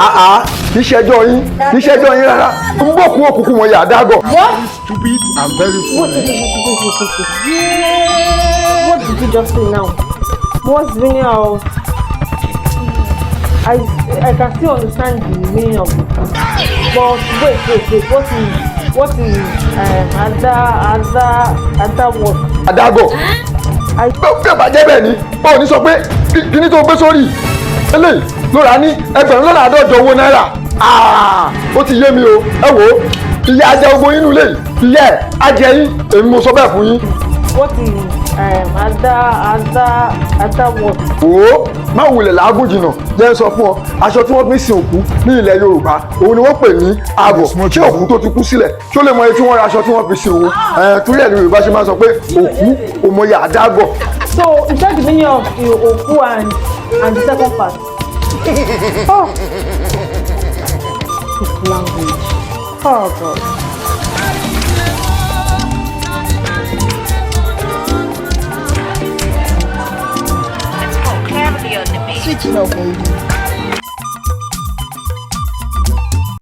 Àá, kì í ṣẹjọ́ yín, kì í ṣẹjọ́ yín rárá. Ń bòkú òkùnkùn wọn yà dágọ̀. What? Stupid and very foolish. What did you just say now? What's the meaning of? I can still understand the meaning of it. But wait, wait, wait. What is ada ada ada what? Adágọ̀. I Bí ó bá jẹ́ bẹ́ẹ̀ ni, ó ní sọ pé kíní tó gbé sórí eléyìí ló rà ní 1,050 owó náírà. Ah, ó ti yé mi o. Ẹ wò ó, ìyá ajá ogun yín nulẹ̀ yìí, ìyá ẹ̀ á jẹ yín, èmi mo sọ bẹ́ẹ̀ fún yín. What is ada ada ada what? Wò ó, má wulẹ̀ làágùn jìnnà, jẹ́ ń sọ fún ọ. Aṣọ tí wọ́n fi ń sin òkú ní ilẹ̀ Yorùbá, òun ni wọ́n pè ní àgọ̀. Ṣé òkú tó ti kú sílẹ̀, ṣó lè mọ iye tí wọ́n ra aṣọ tí wọ́n fi sin òun? Ẹ̀ torí ẹ̀ ní Yorùbá ṣe máa ń sọ pé òkú òmòye àdágọ̀. So is that the meaning of the òkú and the second part? Oh, this language. Oh God. It's called Clarity on the beat. Switch it up, baby.